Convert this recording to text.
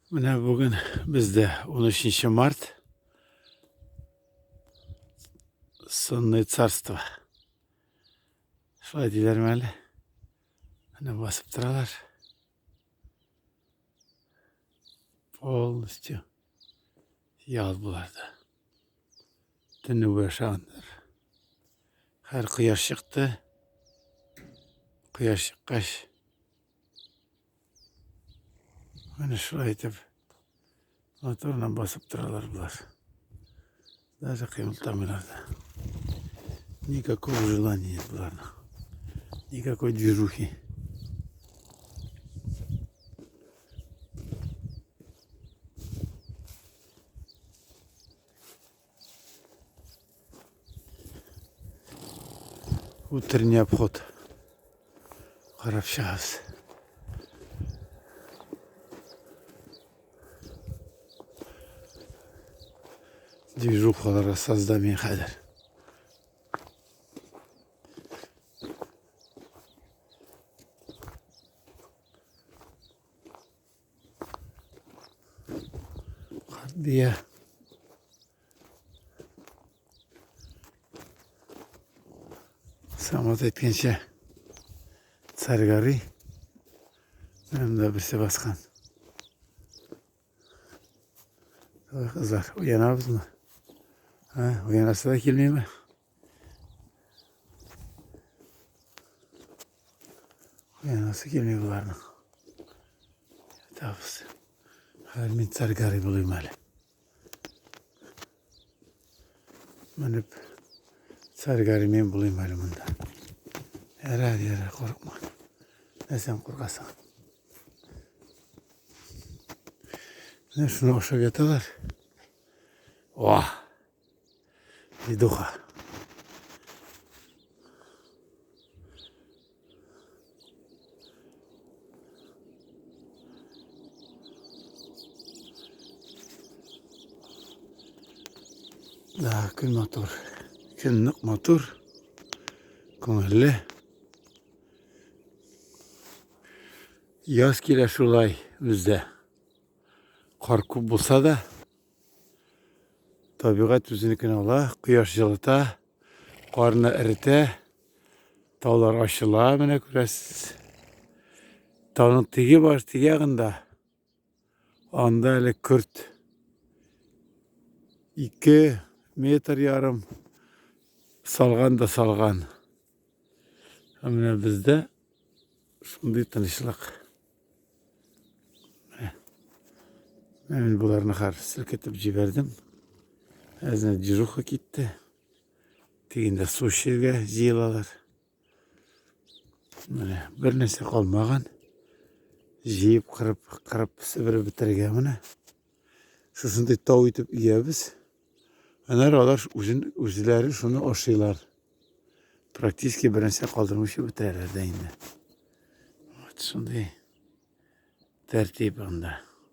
Менә бүген бездә 13 март. Сонное царство. Шулай диләрме әле? Менә басып торалар. Полностью ял буларда. Төне буе ашаганнар. Хәр кояш чыкты. Кояш чыккач, Менә шулай итеп моторына басып торалар болар. Даже кыймылтамыйлар да. Никакого желания нет боларның. Никакой движухи. Утренний обход. Карап чыгабыз. Движухаларга создание хәзер. Бия. Самат әйткәнчә, царь горы. Менә монда берсе баскан. Давай, кызлар, уянабызмы? А, уянасы да килмиме? Уянасы килми боларның. Ятабыз. Хәзер мин царь горы булыйм әле. Менеп царь горы мин булыйм әле монда. Ярар, ярар, курыкма. Нәрсән куркасың? Менә шуны ашап яталар. О! Видуха. Да, көн матур. Көн нык матур. Күңелле. Яз килә шулай бездә. Кар күп булса да, Табигать үзенекен ала, кояш җылыта, карны эретә, таулар ачыла, менә күрәсез. Тауның теге баш, теге ягында анда әле көрт. 2 метр ярым салган да салган. Ә менә бездә шундый тынычлык. Менә мин боларны хәр селкетеп җибәрдем. Әзенә движуха китте. Тегендә су эчәргә җыелалар. Менә бер нәрсә калмаган. Җыеп, кырып, кырып, себереп бетерергә менә. Шушындый тау итеп өябез. Аннары алар үзен, үзләре шуны ашыйлар. Практически бер нәрсә калдырмыйча бетерәләр дә инде. Вот шундый тәртип анда.